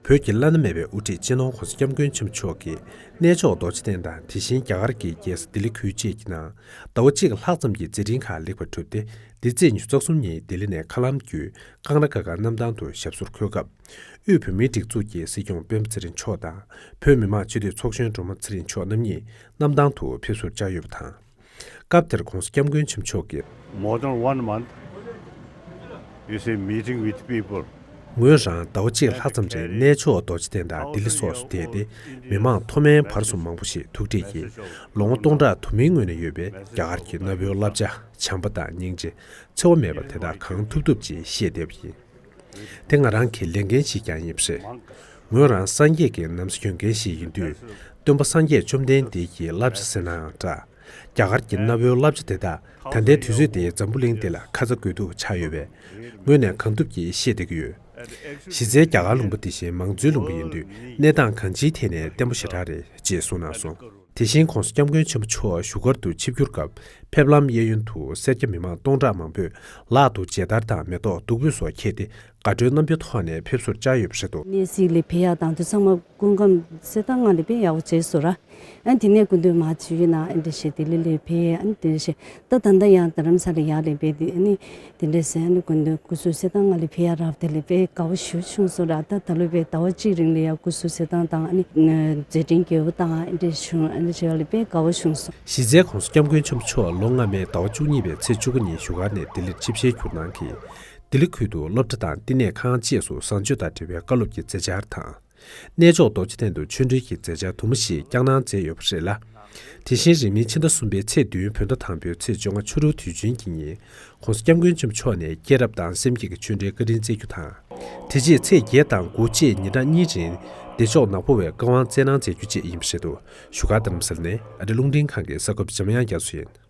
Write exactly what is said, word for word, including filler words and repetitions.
བོད་ཀྱི་བླ་ན་མེད་པའི་དབུ་ཁྲིད་སྤྱི་ནོར་༧གོང་ས་༧སྐྱབས་མགོན་ཆེན་པོ་མཆོག་གིས་གནས་མཆོག་རྡོ་རྗེ་གདན་དང་དེ་བཞིན་རྒྱ་གར་གྱི་རྒྱལ་ས་ལྡི་ལི་ཁུལ་བཅས་ཀྱི་ནང་ཟླ་བ་གཅིག་ལྷག་ཙམ་གྱི་མཛད་འཕྲིན་ཁག་ལེགས་པར་གྲུབ་སྟེ། འདི་ཚེས་ཉི་ཤུ་རྩ་གསུམ་ཉིན་ལྡི་ལི་ནས་མཁའ་ལམ་བརྒྱུད་ཀང་ར་ཀ་ཀ་གནམ་ཐང་དུ་ཞབས་སོར་འཁོད་སྐབས། དབུས་བོད་མིའི་སྒྲིག་འཛུགས་ཀྱི་སྲིད་སྐྱོང་སྤེན་པ་ཚེ་རིང་མཆོག་དང་བོད་མི་མང་སྤྱི་འཐུས་ཚོགས་གཞོན་སྒྲོལ་མ་ཚེ་རིང་མཆོག་རྣམ་གཉིས་གནམ་ཐང་དུ་ཕེབས་བསུར་བཅར་ཡོད་པ་དང་། སྐབས་དེར་༧གོང་ས་༧སྐྱབས་མགོན་ཆེན་པོ་མཆོག་གིས། More than one month, you see, meeting with people. ངོས་རང་ཟླ་བ་གཅིག་ལྷག་ཙམ་རིང་གནས་མཆོག་རྡོ་རྗེ་གདན་དང་ལྡི་ལི་སོགས་སུ་བསྡད་དེ། མི་མང་མཐོ་དམན་བར་གསུམ་མང་པོ་ཞིག་ཐུག་འཕྲད་ཀྱིས་ལོ་ངོ་སྟོང་ཕྲག་དུ་མའི་སྔོན་ནས་ཡོད་པའི་རྒྱ་གར་གྱི་གནའ་བོའི་བསླབ་བྱ་བྱམས་པ་དང་སྙིང་རྗེ་འཚེ་བ་མེད་པ་དེ་དག་གང་ཐུབ་ཐུབ་ཅིག་བཤད་བསྡད་པ་ཡིན། དེ་ང་རང་གི་ལས་འགན་ཞིག་ཀྱང་ཡིན་པ་རེད། ངོས་རང་སངས་རྒྱས་ཀྱི་ན་བཟའ་གྱོན་མཁན་ཞིག་ཡིན་དུས། སྟོན་པ་སངས་རྒྱས་བཅོམ་ལྡན་འདས་ཀྱི་བསླབ་བྱ་ཟེར་ནའང་འདྲ། རྒྱ་གར་གྱི་གནའ་བོའི་བསླབ་བྱ་དེ་དག་ད་ལྟའི་དུས་ཚོད་འདིའི་འཛམ་བུ་གླིང་འདི་ལ་ཁ་ཚ་དགོས་གཏུགས་ཆགས་ཡོད་པས། ངོས་ནས་གང་ཐུབ་ཀྱིས་བཤད་བསྡད་ཀྱི་ཡོད། གཞི་རྩའི་རྒྱ་གར་ལུང་པ་དེ་བཞིན་མང་གཙོའི་ལུང་པ་ཡིན་དུས་གནས་སྟངས་གང་ཅིའི་ཐད་ནས་བརྟན་པོ་ཞེ་དྲག་རེད་ཅེས་གསུངས་གནང་སོང་། དེ་བཞིན་༧གོང་ས་༧སྐྱབས་མགོན་ཆེན་པོ་མཆོག་བཞུགས་སྒར་དུ་ཆིབས་བསྒྱུར་སྐབས་ཕེབས་ལམ་གཡས་གཡོན་དུ་སེར་སྐྱ་མི་མང་སྟོང་ཕྲག་མང་པོས་ལག་ཏུ་མཇལ་དར་དང་མེ་ཏོག་བདུག་སྤོས་སོགས་འཁྱེར་ཏེ་དགའ་སྤྲོའི་རྣམ་པའི་ཐོག་ནས་ཕེབས་བསུར་བཅར་ཡོད་པ་རེད་འདུག། གནས་གཟིགས་ལ་ཕེབས་ཡག་དང་དེ་ཚང་མ་སྐུ་ཁམས་གསལ་ཐང་ལྔ་ལ་དཔེ་ཡག་པོ་བྱས་སོང་ར། ཨ་དེ་ནས་སྐུ་མདུན་མ་ཆུ་ཡི་ནང་ཨ་འདྲ་ཞིག་ལྡི་ལི་ལ་ཕེབས་ཨ་འདྲ་ཞིག་ད་ད་ལྟ་ཡང་རྡ་རམ་ས་ལ་ཡག་ལས་པས་དེ་ཨ་ནི་དེ་འདྲ་ཟེར་ཨ་ནི་སྐུ་མདུན་སྐུ་གཟུགས་གསལ་ཐང་ལྔ་ལ་ཕེབས་ཡག་རབ་དེ་ལ་དཔེ་དགའ་བོ་ཞུ་བྱུང་སོང་ར། ད་ད་ལོ་དཔེ་ཟླ་བ་གཅིག་རིང་ལ་ཡང་སྐུ་གཟུགས་གསལ་ཐང་དང་ཨ་ནི་མཛད་འཕྲིན་རྒྱས་པོ་དང་ཨ་འདྲ་བྱུང་ཨ་འདྲ་བྱས་པ་ལ་དཔེ་དགའ་བོ་བྱུང་སོང་། གཞི་རྩའི་༧གོང་ས་༧སྐྱབས་མགོན་ཆེན་པོ་མཆོག་ལོ་སྔ་མའི་ཟླ་བ་བཅུ་གཉིས་པའི་ཚེས་བཅུ་དགུ་ཉིན་བཞུགས་སྒར་ནས་ལྡི་ལིར་ཆིབས་ཞལ་བསྒྱུར་གནང་གིས། ལྡི་ལི་ཁུལ་དུ་སློབ་གྲྭ་དང་བསྟི་གནས་ཁང་བཅས་སུ་བཟང་སྤྱོད་དང་འབྲེལ་བའི་བཀའ་སློབ་ཀྱི་མཛད་འཆར་དང་། གནས་མཆོག་རྡོ་རྗེ་གདན་དུ་ཆོ་འཕྲུལ་གྱི་མཛད་འཆར་དུ་མ་ཞིག་བསྐྱངས་གནང་མཛད་ཡོད་པ་རེད་ལ། དེ་བཞིན་རིང་མིན་ཕྱི་ཟླ་གསུམ་པའི་ཚེས་བདུན་བོད་ཟླ་དང་པོའི་ཚེས་བཅོ་ལྔ་ཆུ་རུ་དུས་ཆེན་གྱི་ཉིན་༧གོང་ས་༧སྐྱབས་མགོན་ཆེན་པོ་མཆོག་ནས་སྐྱེས་རབས་དང་སེམས་བསྐྱེད་ཀྱི་ཆོ་འཕྲུལ་བཀའ་དྲིན་སྩལ་རྒྱུ་དང་། དེ་རྗེས་ཚེས་བརྒྱད་དང་དགུ་བཅས་ཉིན་གྲངས་གཉིས་རིང་བདེ་མཆོག་ནག་པོ་བའི་བཀའ་དབང་སྩལ་གནང་མཛད་རྒྱུ་བཅས་ཡིན་པ་རེད་འདུག། བཞུགས་སྒར་རྡ་རམ་ས་ལ་ནས་ཨ་རི་རླུང་འཕྲིན་ཁང་གི་གསར་འགོད་པ་འཇམ་དབྱངས་རྒྱ་མཚོ་ཡིན།